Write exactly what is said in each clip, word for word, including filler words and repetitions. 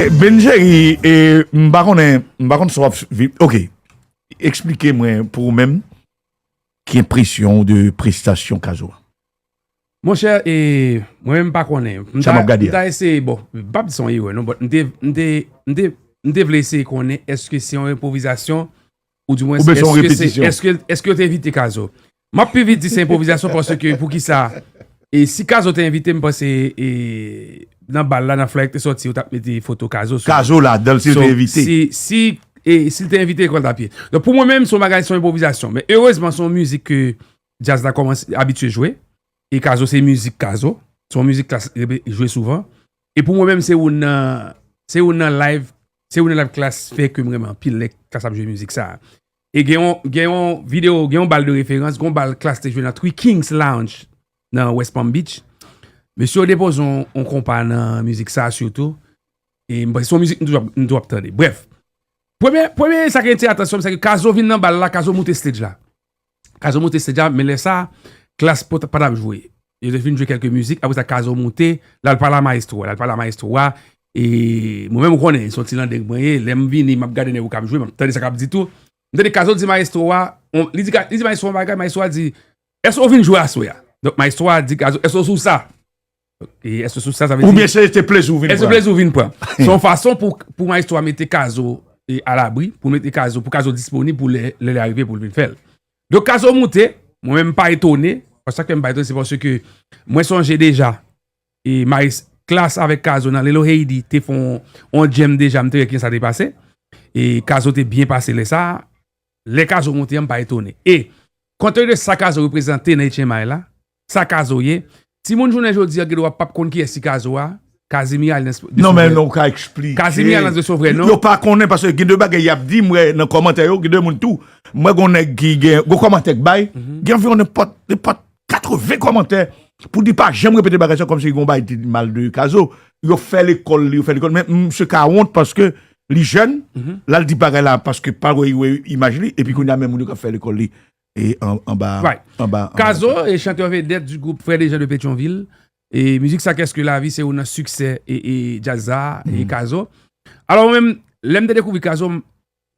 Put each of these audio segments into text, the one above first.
E, Benjeri, e, m pa konnen, m pa konn sa w ap viv. Ok. Eksplike mwen pou ou menm, ki enpresyon w de prestasyon Kazo a? Monchè, e, mwen menm m pa konnen. M Sa m ta, ap gade m a. ta eseye, bon, m p ap di se yon erè, non, but m te, m te, m te, m te vle eseye konnen èske se yon enpwovizasyon, ou dimwens, Oubyen se yon èske se, repetisyon? èske, èske yo te envite Kazo? M ap pi vit di se enpwovizasyon paske poukisa, e, si Kazo te envite, m panse, e, nan bal la, nan flyer ki te sòti, yo t ap mete foto Kazo sou Kazo ladan l, si l So, te envite. si, si, e, si l te envite, kòl t ap ye. Donk, pou mwen menm, se yon bagay, se yon enpwovizasyon. Men, erezman, se yon mizik ke djaz la kòmanse abitye jwe. E Kazo, se mizik Kazo. Se yon mizik Klass repe-, jwe souvan. E pou mwen menm, se youn nan, se youn nan live, se youn nan live Klass fè ke m renmen anpil lè Klass ap jwe mizik sa a. E gen yon, gen yon videyo, gen yon bal de referans, gen yon bal Klass te jwe nan Three Kings Lounge nan West Palm Beach. Mesye yo depoze yon, yon konpa nan mizik sa a sitou. E m panse se yon mizik m toujou ap, m toujou ap tande. Brèf, premye, premye sa ki atire atansyon m, se ke Kazo vin nan bal la, Kazo moute stage la. Kazo moute stage la, men lè sa, Klass pa t, pa t ap jwe. Yo te fin jwe kèlke mizik, apre sa Kazo moute, l al pale a mayestwo a, l al pale a mayestwo a, e mwen menm ou konnen, se yon ti landeng mwen ye, lè m vini, m ap gade nèg yo k ap jwe, m ap tande sa k ap di tou. M tande Kazo di mayestwo a, on, li di, ka- li di mayestwo a yon bagay, mayestwo a di, èske w vin jwe aswè a? Donk mayestwo a di Kazo, èske w sou sa? E èske w sou sa, sa vle di Oubyen se te plezi w vin èske pran? plezi w vin pran? Se yon fason pou, pou mayestwo a mete Kazo, e, alabri, pou mete Kazo, pou Kazo disponib pou lè, lè li rive pou l vin fè l. Donk Kazo moute, mwen menm m pa etone, paske sa k fè m pa etone, se paske mwen sonje deja, e, Maes Klass avèk Kazo nan Lelo Heidi te fè yon, yon jam deja, m te wè kijan sa te pase. E Kazo te byen pase lè sa a. Lè Kazo moute an, m pa etone. E, kont tenu de sa Kazo reprezante nan H M I la, sa Kazo ye, timoun jounen jodi a gen dwa p ap konn kiyès ki Kazo a, Casimir Alliance de Non, men Sauveur. non, ou ka eksplike. Casimir Alliance de Sauveur, non? Yo pa konnen, paske gen de bagay y ap di, m wè nan kòmantè yo, gen de moun tou. M wè gon nèg ki gen, gon kòmantè k bay, Mhm. gen anviwon nenpòt, nenpòt katreven kòmantè pou di pa janm repete bagay sa, kòmsi gon bagay te di mal de Kazo. Yo fè lekòl li, yo fè lekòl. Men misye ka wont paske li jèn, Mhm. l al di bagay la paske pa wè, wè imaj li, epi kounye a menm moun yo k ap fè lekòl li e an, anba, Right. anba, anba Kazo, e chantè vedèt du groupe Frères des Gens de Pétion-Ville. E mizik sa, Qu'est-ce que la vie, se youn nan siksè e, e djaz sa, e Mhm. Kazo. Alò, mwen menm, lè m te dekouvri Kazo, m,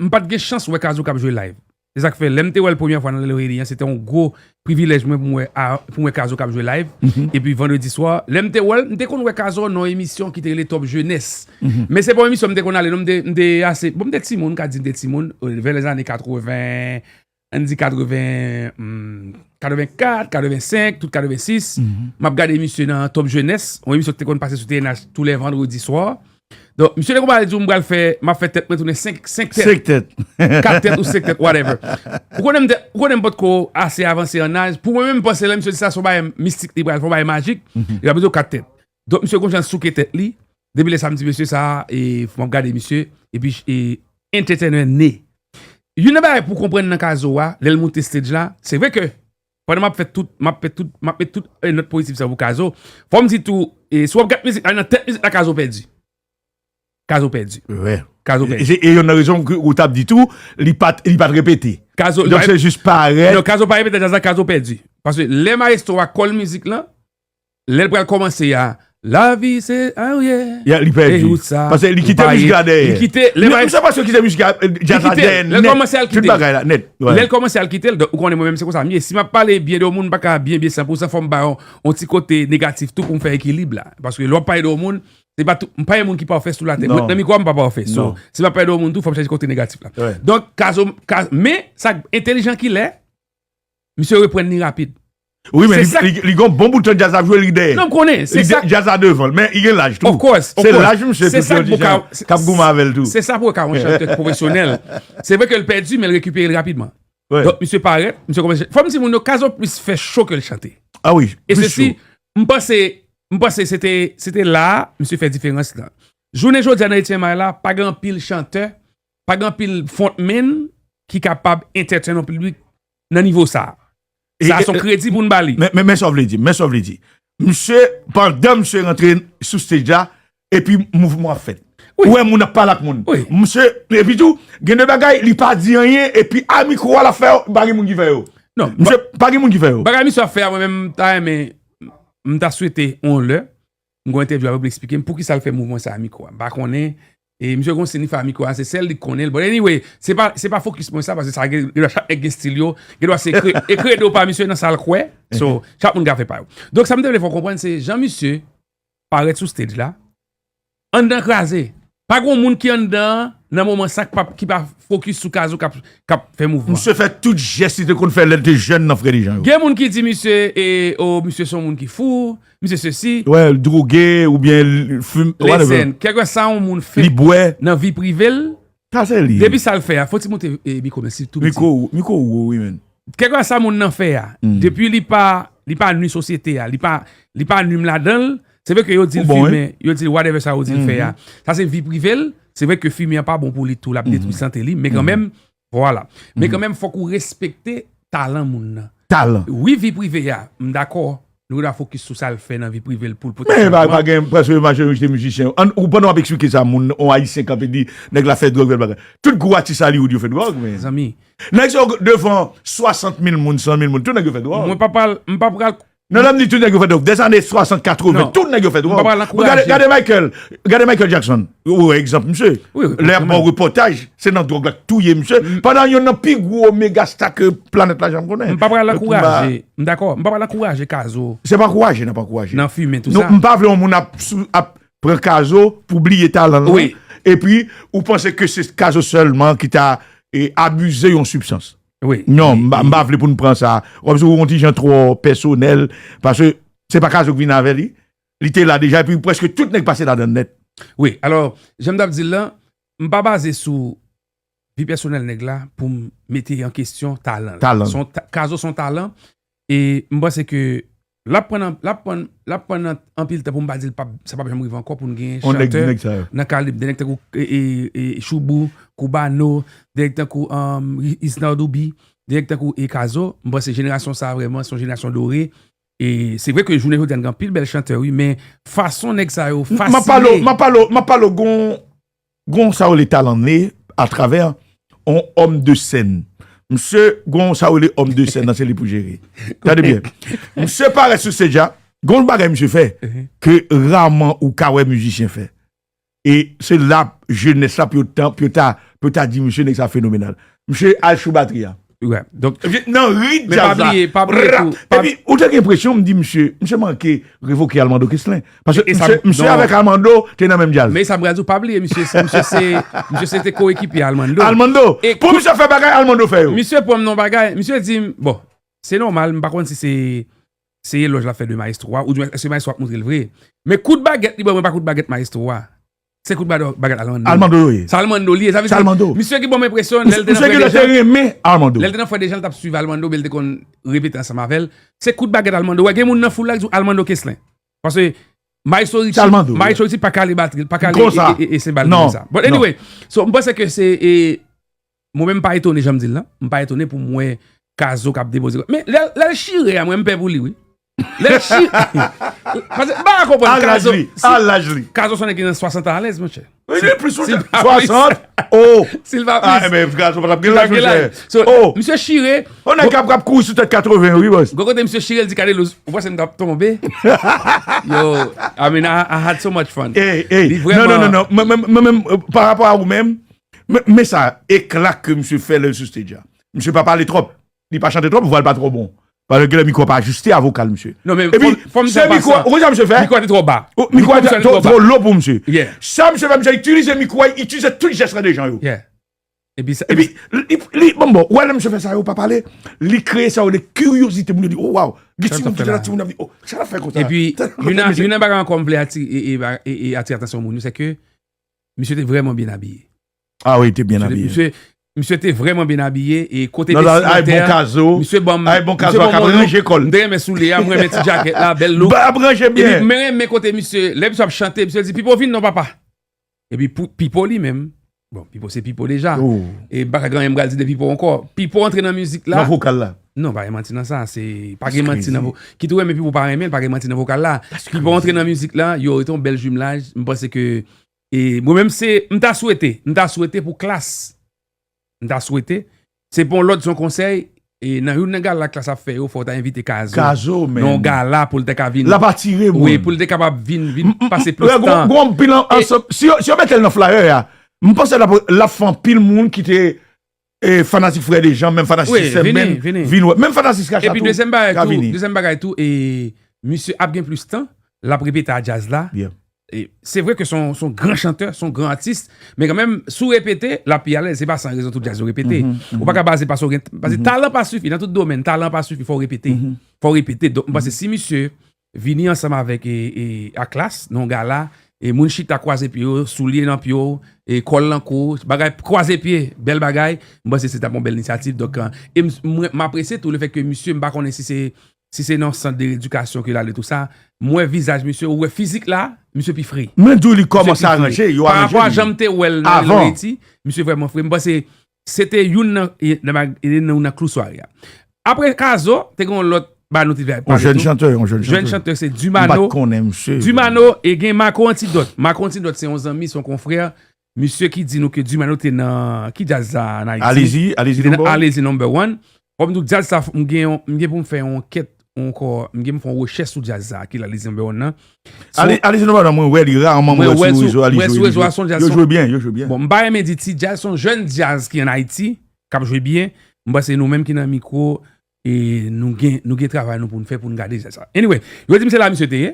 m pa t gen chans wè Kazo k ap jwe live. Se sa k fè, lè m te wè l premyè fwa nan Lelo Heidi an, se te yon gwo privilèj mwen pou m wè, a, pou m wè Kazo k ap jwe live. Mhm. Epi vandredi swa, lè m te wè l, m te konn wè Kazo nan yon emisyon ki te rele Top Jeunesse. Mhm. Men se pa yon emisyon m te konn ale, non, m te, m te ase, bon, m te timoun, m ka di m te timoun, euh, vers les années quatre-vingts, ann di katreven, hmm, katrevenkat, katrevensenk, tout katrevensis. Mhm. M ap gade misye nan Top Jeunesse, yon emisyon ki te konn pase sou T N H tou lè vandredi swa. Donk, misye te konn pale di w, m pral fè, m ap fè tèt mwen tounen senk, senk tèt. Senk tèt. Kat tèt ou senk tèt, whatever. Ou konnen m te, ou konnen m potko ase avanse an aj. Pou mwen menm, m panse lè misye di sa, se yon bagay mistik, li pral fè yon bagay majik, Mhm. li pral mete w kat tèt. Donk, misye gon jan souke tèt li. Depi lè sa, m di, mesye sa, e, fò m ap gade misye. Epi, e, entertainer ne. Youn nan bagay pou konprann nan Kazo a, lè l moute stage la, se vre ke, pandan m ap fè tout, m ap fè tout, m ap met tout, e, nòt pozitif sa pou Kazo, fò m di tou, e, si w ap gade mizik la, nan tèt mizik la, Kazo pèdi. Kazo pèdi. Wè. Kazo pèdi. E se, e youn nan rezon ke ou t ap di tou, li pa t, li pa t repete. Kazo, Donk, li pa se jis parèt. Non, Kazo pa repete djaz la, Kazo pèdi. Paske lè mayestwo a kòl mizik lan, lè l pral kòmanse a, lavi se, ah, yeah. Yeah, li pèdi. E ou sa, Paske li ou kite pa mizik ye. la dèyè. Li kite, lè Men, bay- misye paske kite mizik la, eh, Li djaz la kite, dèyè lè l nèt. kòmanse a l Tout kite. bagay la nèt. Wè. Lè l kòmanse a l kite l, donk, ou konnen mwen menm se konsa m ye. Si m ap pale byen de yon moun, m pa ka byen, byen san pou san, fò m ba yon, yon ti kote negatif tou pou m fè ekilib la. Paske lè w ap pale de yon moun, se pa tout, m pa yon moun ki pafè sou latè. Non. Mwen, nan mikwo a, m pa pafè. So, Non. si m ap pale de yon moun tou, fò m chèche kote negatif la. Wè. Donk, Kazo, Ka-, men, sa k entèlijan ki lè, misye reprann li rapid. Wi, men Se li, sa li, li gon bon bout tan djaz ap jwe, li dèyè. Non, m konnen, se Li sa de-, djaz la devan l, men li gen laj tou. Of course, of Se course. laj, misye, Se tout sa yo k di jan, k ap goumen avè l tou. Se sa pou w ka yon chantè pwofesyonèl. Se vre ke l pèdi, men l rekipere l rapidman. Wè. Donk, misye parèt, misye kòmanse. Fò m di moun yo, Kazo plis fè cho ke l chante. Ah wi, E plis sesi, cho. m panse, m panse se te, se te la a, misye fè diferans lan. Jounen jodi a nan H M I la, pa gen anpil chantè, pa gen anpil frontman ki kapab entertain yon piblik nan nivo sa a. E, Sa a e, se yon e, kredi pou n ba li. Men, men, men sa w vle di, men sa w vle di. Misye, pandan misye rantre sou stage la, epi mouvman ap fèt. Wi. Ou wè moun ap pale ak moun. Wi. Misye, epi tou, gen de bagay, li pa di anyen, epi a mikwo a l ap fè yo, pa gen moun ki fè yo. Non, Misye, ba- pa gen moun ki fè yo. Bagay misye ap fè a, mwen menm, m ta renmen, m ta swete yon lè, m gon entèvyou avè l pou l eksplike m poukisa l fè mouvman sa a mikwo a. M pa konnen, E misye gon sinifa mikwo a, se sèl li k konnen l. But anyway, se pa, se pa fokis mwen sa, paske sa gen, gen dwa chak nèg gen stil yo, gen dwa se kre, e kredo pa misye nan sa l kwè. So, chak moun ka fè pa yo. Donk, sa m te vle fè w konprann, se jan misye parèt sou stage la, anndan kraze. Pa gon moun ki anndan an, nan moman sa k pa, ki pa fokis sou Kazo k ap, k ap fè mouvman. Misye fè tout jès li te konn fè lè l te jèn nan Frè Dejan yo. Gen moun ki di misye, e, o, misye se yon moun ki fou, misye sesi. Wè, l dwoge oubyen l fim, whatever. Listen, kèlkeswa yon moun fè nan vi prive l, sa se li. Depi sa l fè a, fò ti monte, e, mikwo, men si tou piti. Mikwo, mikwo ou, wi, men. Kèlkeswa sa moun nan fè a, depi li pa, li pa nwi sosyete a, li pa, li pa nwi m ladan l, se vre ke yo di l fimen, yo di l whatever sa yo di l fè a. Sa se vi prive l, se vre ke fimen an pa bon pou li tou, l ap detwi sante li, men kanmenm, vwala. Men kanmenm, fòk ou respekte talan moun nan. Talan. Wi, vi prive a, m dakò, nou gen dwa fokis sou sa l fè nan vi prive l pou l pote chanjman. Men pa, pa gen, prèske majorite mizisyen yo. An, ou pandan w ap eksplike sa, moun, yon Ayisyen kanpe di, nèg la fè dwòg, fè bagay. Tout gwo atis Hollywood yo fè dwòg, men. Zanmi. Nèg sa yo devan swasant mil moun, san mil moun, tout nèg yo fè dwòg. Mwen pa pral, m pa pral. Non, lè m di tout nèg yo fè dwòg, dèzane swasant, katreven, tout nèg yo fè dwòg. M pa pral ankouraje. Gade, gade Michael, gade Michael Jackson. Ou wè egzanp misye. Wi, wi. Lè bon repòtaj, se nan dwòg la k touye misye. Pandan yonn nan pi gwo mega star ke planèt la janm konnen. M pa pral ankouraje. M dakò. M pa pral ankouraje Kazo. Se pa ankouraje, n ap ankouraje. Nan fimen tou sa. M pa vle yon moun ap, sou, ap pran Kazo pou bliye talan l lan. Wi. Epi, ou panse ke se Kazo sèlman ki ta, e, abize yon sibstans. Wi. Non, m pa, m pa vle pou n pran sa. Kòmsi ou yon ti jan twò pèsonèl, paske se pa Kazo k vin avè li. Li te la deja, epi prèske tout nèg pase ladan l nèt. Wi, alò, jan m t ap di l lan, m pa baze sou vi pèsonèl nèg la pou m mete an kesyon talan l. Talan. Se yon ta-, Kazo se yon talan, e m panse ke l ap pran nan, l ap pran, l ap pran nan anpil tan pou m pa di l p ap, sa p ap janm rive ankò pou n gen chantè nan kalib de nèg tankou, e, e, e, Choubou, Koubano, de nèg tankou, um, Isnard Doubi, de nèg tankou, e, Kazo. M panse jenerasyon sa a vrèman se yon jenerasyon dore. E se vre ke jounen jodi a, n gen anpil bèl chantè, wi, men fason nèg sa yo fasine. M ap pale w, m ap pale w, m ap pale w, gon, gon sa yo rele talan ne atravè on homme de scène. Misye, gon sa yo rele homme de scène, nan se li pou jere. Tande byen. Misye parèt sou stage a, gon bagay misye fè, ke raman ou ka wè mizisyen fè. E se la jenès la pou yo ta, pou yo ta, pou yo ta di, "Misye, nèg sa fenomenal." Misye al sou batri a. Wi, donk, nan rit djaz la. Men pa bliye, pa bliye tou, pa... Epi, ou te gen enpresyon, m di, "Misye, misye manke revoke Armando Queslin." Paske misye, misye avèk Armando te nan menm djaz. Men sa m pral di w, pa bliye, misye, misye se, misye se te koekipye Armando. Armando. Pou misye fè bagay, Armando fè yo. Misye pran m nan bagay, misye di m, bon, se nòmal, m pa konn si se se elòj l ap fè de mayestwo a, oudimwen èske mayestwo a ap montre l vre? Men kout bagèt li ban mwen pa kout bagèt mayestwo a. Se kout bagèt, bagèt Armando. Armando yo ye. Se Armando li ye. Sa vle di, misye ki ban m enpresyon, lè l te nan Frè Dejan, lè l te nan Frè Dejan, l t ap swiv Armando, men l te konn repete ansanm avè l. Se kout bagèt Armando. Wè, gen moun nan foul la ki di w Armando Queslin. Paske Mayestwo Richie, Mayestwo Richie pa kale batri, pa kale e, e, e senbal li konsa. But anyway, so, m panse ke se, e, mwen menm m pa etone jan m di l lan. M pa etone pou m wè Kazo k ap depoze. Men lè, lè l chire a, mwen m pè pou li, wi. Lè l chire. Paske m pa ka konprann Kazo. A laj li, a laj li. Kazo se yon nèg ki nan swasant an alèz, monchè. Li plis ke swasant. Oh. Si l pa plis. Ah, men Kazo pa t ap gen laj, monchè. So, misye chire. On nèg k ap, k ap kouri sou tèt katreven, wi, bòs. Gon kote misye chire, l di, "Cadelouse, ou panse m t ap tonbe?" Yo, I mean, I, I had so much fun. Hey, hey. Non, non, non, non. Mwen, mwen, mwen, mwen, pa rapò a ou menm, men, men sa, ekla ke misye fè lè l sou stage a. Misye pa pale twòp. Li pa chante twòp, vwa l pa twò bon. Paske gen lè mikwo a pa ajiste a vokal misye. Non, men epi, fò m, fò m di w an pasan, ou konn sa misye fè? Mikwo a te twò ba. Mikwo a te twò, twò lo pou misye. Yeah. Sa misye fè, misye itilize mikwo a, itilize tout jès Frè Dejan yo. Yeah. Epi sa, epi li, li, bon, bon, ou wè lè misye fè sa yo pa pale, li kreye sa yo de kiryozite, moun yo di, "Oh, wow." Gen timoun ki te la, timoun ap di, "Oh, sa l ap fè konsa?" Epi, youn nan, youn nan bagay ankò m vle ati-, e, e, e, e atire atansyon moun yo, se ke misye te vrèman byen abiye. Ah wi, te byen abiye. Misye, misye te vrèman byen abiye, e kote vestimantè a, misye ban m, misye ban m yon look, m te renmen soulye a, m renmen ti jakèt la, bèl look. Ap ranje byen. Epi, m renmen kote misye, lè misye ap chante, misye di, "Pipo, vin non, papa." Epi pou, Pipo li menm, bon, Pipo se Pipo deja. E m pa ka gen anyen m pral di de Pipo ankò. Pipo antre nan mizik la. Nan vokal la. Non, pa gen manti nan sa, se, pa gen manti nan vo-, kit ou renmen Pipo, pa renmen l, pa gen manti nan vokal la. Pipo antre nan mizik la, yo, rete yon bèl jimlaj. M panse ke, e mwen menm se, m ta swete, m ta swete pou Klass. M ta swete, se pa yon lòd, se yon konsèy, e nan youn nan gala Klass ap fè yo, fò w ta envite Kazo. Kazo, men. Nan yon gala pou l te ka vin. L ap atire moun. Wi, pou l te kapab vin, vin pase plis tan. Gon anpil ansanm. Si yo, si yo mete l nan flyer a, m panse l ap, l ap fè anpil moun ki te e fanatik Frè Dejan, menm fanatik Sistèm Band, vin wè. Menm fanatik Rachat tou ka vini. Epi dezyèm bagay tou, dezyèm bagay tou, e misye ap gen plis tan, l ap repete a djaz la. E se vre ke se yon, se yon gran chantè, se yon gran atis, men kanmenm, si w repete, l ap pi alèz. Se pa san rezon tout djaz yo repete. Ou pa ka baze pa sa w gen, paske talan pa sifi, nan tout domèn, talan pa sifi, fò w repete. Fò w repete. Donk, m panse si misye vini ansanm avèk e, e, a Klass nan yon gala, e moun chita kwaze pye yo, soulye nan pye w, e kòl nan kou, bagay kwaze pye, bèl bagay, m panse se t ap yon bèl inisyativ. Donk, e, e m, mwen, m apresye tou lefèt ke misye, m pa konnen si se, si se nan sant de redikasyon ke l ale tou sa, m wè vizaj misye, ou wè fizik la, misye pi fre. Mwen di w li kòmanse aranje, yo aranje li. Pa rapò a jan m te wè l nan Ayiti, misye vrèman fre. M panse se te youn nan, e, nan, e, nan, nan klou sware a. Apre Kazo, te gen yon lòt ba nou te pale tou. Yon jèn chantè, yon jèn chantè. Jèn chantè se Dumano. M pa t konnen misye. Dumano, e gen Marco Antidot. Marco Antidot se yon zanmi, se yon konfrè. Misye ki di nou ke Dumano te nan, ki djaz sa an Ayiti? Alezi, Alezi number one. Fò m di w djaz sa, m gen yon, m gen pou m fè yon ankèt ankò, m gen pou m fè yon rechèch sou djaz sa, ki Alezi number one nan. Alezi number one, mwen wè li raman, mwen wè sou rezo a, li jwe, li jwe. Yo jwe byen, yo jwe byen. Bon, m pa renmen di ti djaz, se yon jèn djaz ki an Ayiti, k ap jwe byen. M panse nou menm ki nan mikwo, e nou gen, nou gen travay nou pou n fè pou n gade sa. Anyway, yo di m se la misye te ye.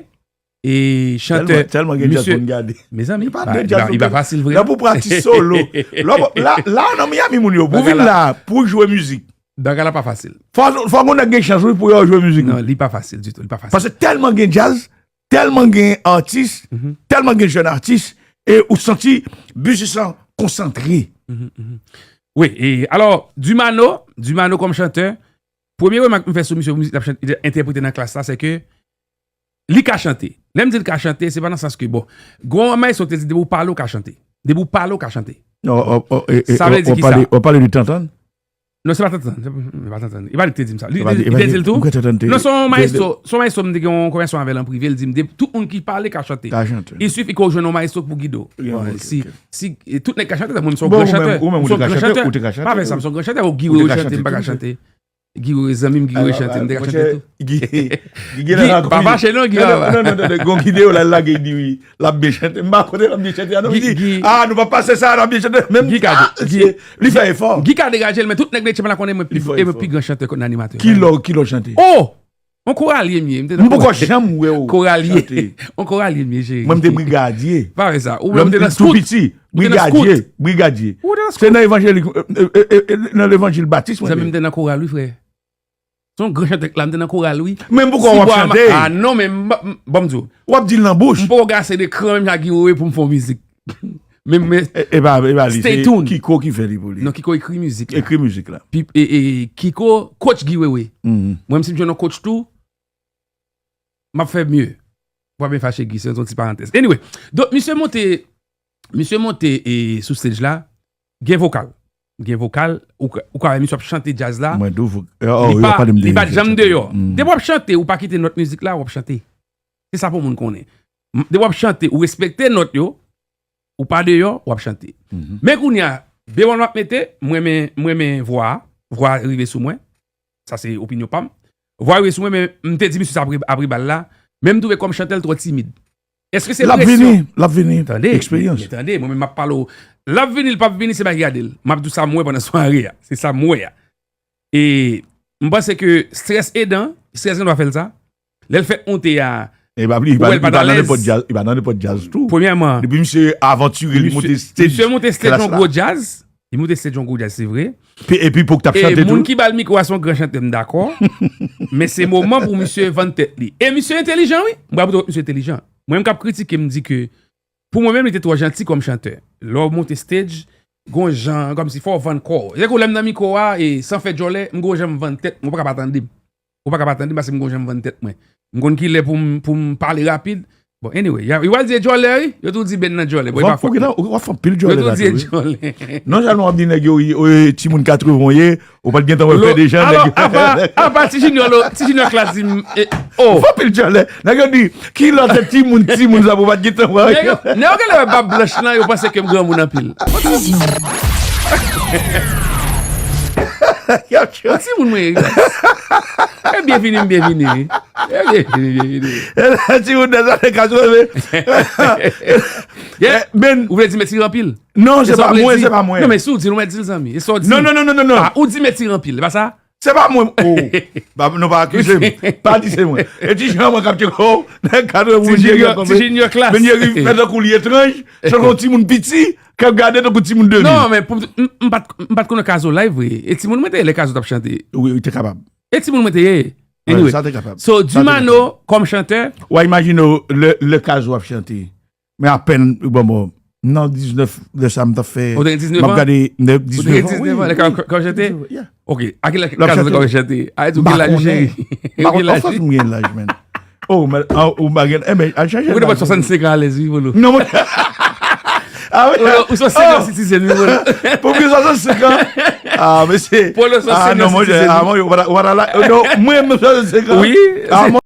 E chantè, tèlman, tèlman gen djaz pou n gade. Mezanmi, li pa, li pa fasil vre. Lè pou pran ti solo. Lè w, la, la nan Miami moun yo, pou vin la, pou jwe mizik. Bagay la pa fasil. Fò, fò gen nèg gen chans wi pou yo jwe mizik. Non, li pa fasil ditou, li pa fasil. Paske tèlman gen djaz, tèlman gen atis, tèlman gen jèn atis, e ou santi biznis lan konsantre. Wi, e alò, Dumano, Dumano kòm chantè, premye remak m fè sou misye pou mizik l ap chante, li entèprete nan Klass la, se ke li ka chante. Lè m di l ka chante, se pa nan sans ke, bon, gon maestro ki te di, depi w pale, w ka chante. Depi w pale, w ka chante. Sa vle di ki sa? Ou pale de Tantann? Non, se pa Tantann. Se pa Tantann. E pa li ki te di m sa. Li te di l tou? Non, se yon maestro, se yon maestro, m te gen yon konvèsasyon avè l an prive, li di m, tout moun ki pale ka chante. Ka chante. Il suffit ke w jwenn yon maestro pou gide w. Si, si, tout nèg ka chante, mwen, m se yon gran chantè. M se yon gran chantè. Pa fè sa, m se yon gran chantè. Guy Wewe chante, m pa ka chante. Guy Wewe, zanmi m, Guy Wewe chante, m te ka chante tou. Guy, Guy, pa fache non, Guy. Non, non, non, gon videyo la, l lage, li di wi, l ap byen chante. M pa konnen l ap byen chante a non, li di, ah, nou pa pase sa, l ap byen chante. Menm Guy ka, li fè efò. Guy ka degaje l, men tout nèg Letchè la konnen mwen pi, e mwen pi gran chantè kot animatè. Kilè, kilè w chante? Oh! Yon koralye m ye, m te nan, m poko janm wè w koralye chante. Yon koralye m ye, cheri. Mwen, m te brigadye. Pa fè sa. Ou menm, ou te nan skout. Tou piti. Brigadye, brigadye. Ou te nan skout. Se nan evanjelik, e, e, e, e, nan levanjil batis mwen te. Zanmi m te nan koral wi, frè. Se yon gran chantè la, m te nan koral wi. Men m poko w ap chante. Ah non, men m, m, bon, m di w. W ap di l nan bouch. M poko gen ase de kran menm jan ak Guy Wewe pou m fè yon mizik. Men, men, e, e pa, e pa li, se Kiko ki fè li pou li. Non, Kiko ekri mizik la. Ekri mizik la. Pi, e, e, Kiko, coach Guy Wewe. Mwen menm si m jwenn yon coach tou, m ap fè mye. Ou pa byen fache, Guy, se yon ti parantèz. Anyway, donk, misye monte, misye monte, e, sou stage la, gen vokal. Gen vokal, ou ka, ou ka wè misye ap chante djaz la. Mwen di w, oh, yo pa, pale m de li pa janm deyò. Depi w ap chante, ou pa kite nòt mizik la, w ap chante. Se sa pou moun konnen. Depi w ap chante, ou respekte nòt yo, ou pa deyò, w ap chante. Men kounye a, bewon m ap mete, m renmen, m renmen vwa a, vwa a rive sou mwen. Sa se opinyon pa m. Vwa rive sou mwen, men m te di misye sa apre, apre bal la, men m twouve kòm chantè l twò timid. Èske se presyon? L ap vini, l ap vini. Tande, eksperyans. Men tande, mwen menm m ap pale w. L ap vini, l p ap vini, se bagay gade l. M ap di w sa m wè pandan sware a. Se sa m wè a. E m panse ke strès edan, strès gen dwa fè l sa. Lè l fèk monte a, e pa pli, ou wè l pa nan lèz. Li pa nan nenpòt djaz, li pa nan nenpòt djaz tou. Premyèman, depi misye avantire, li monte stage. Misye monte stage yon gwo djaz. Li monte stage yon gwo djaz, se vre. Epi pou k t ap chante tou. E moun ki ba l mikwo a se yon gran chantè, m dakò. Men se moman pou misye vann tèt li. E misye entelijan, wi. M pral pwouve w misye entelijan. Mwen menm k ap kritike, m di ke, pou mwen menm, li te twò janti kòm chantè. Lè w monte stage, gon jan, kòmsi fò w vann kò w. Se tankou lè m nan mikwo a, e san fè djòlè, m gon jan m vann tèt mwen, ou pa ka pa tande m. Ou pa ka pa tande m paske m gon jan m vann tèt mwen. M konn kilè pou m, pou m pale rapid. Bon, anyway, yo pral di e djòlè, wi. Yo tou di Ben nan djòlè. Bon, e pa fòt mwen. Ou ap fè anpil djòlè la tou, wi. Non sèlman w ap di nèg yo, wi, timoun katreven w ye, ou pa t gentan wè Frè Dejan, nèg yo. Apa, apa ti Junior, ti Junior Klass di m, e, oh. Ou fè anpil djòlè. Nèg yo di, ki lòt timoun, timoun sa pou w pa t gentan wè. Nèg yo, nèg yo genlè wè bab blanch lan, yo panse ke m granmoun anpil. Vizyon. Y ap chante. Yon timoun mwen ye, guys. E byenvini, m byenvini, wi. E byenvini, byenvini. Timoun nan zane katreven. Yeah. Ben, ou vle di mèt tire anpil? Non, se pa mwen, se pa mwen. Non, men si w di l, ou mèt di l, zanmi. E sa w di? Non, non, non, non, non, non. Ah, ou di mèt tire anpil, e pa sa? Se pa mwen. Oh. Ba, non, pa akize m. Pa di se mwen. E ti jan mwen k ap tcheke w nan katreven. Ti Junior, ti Junior Class. Men li fè tankou li etranj. Se yon timoun piti k ap gade tankou timoun de mil. Non, men pou m, m pa t, m pa t konnen Kazo live vre. E timoun mwen te ye lè Kazo t ap chante. Wi, wi, te kapab. E timoun mwen te ye. Anyway. Sa te kapab. So, Dumano kòm chantè. W a imajine w lè, lè Kazo ap chante. Men apèn, bon, bon. Nan diznèf, lè sa m t ap fè. Ou te gen diznèf an? M ap gade, diznèf an, wi. Ou te gen diznèf an lè Kazo t ap chante? Ok, a ki laj Kazo t ap chante? A, ou gen laj, cheri? Ou gen laj? Of course, m gen laj, man. Oh, men, ah, ou pa gen, eh, men, al chache. Ou gen swasann senk an alèz, wi, Polo. Non, mwen. Ah, wi. Polo, ou se yon senior citizen, wi, Polo. Pou m gen swasann senk an. Ah, mesye. Polo se yon senior citizen. Ah, non, mwen, ah, mwen, ou pa ta, ou pa ta la, non, mwen, mwen swasann senk an. Wi. Ah, mwen,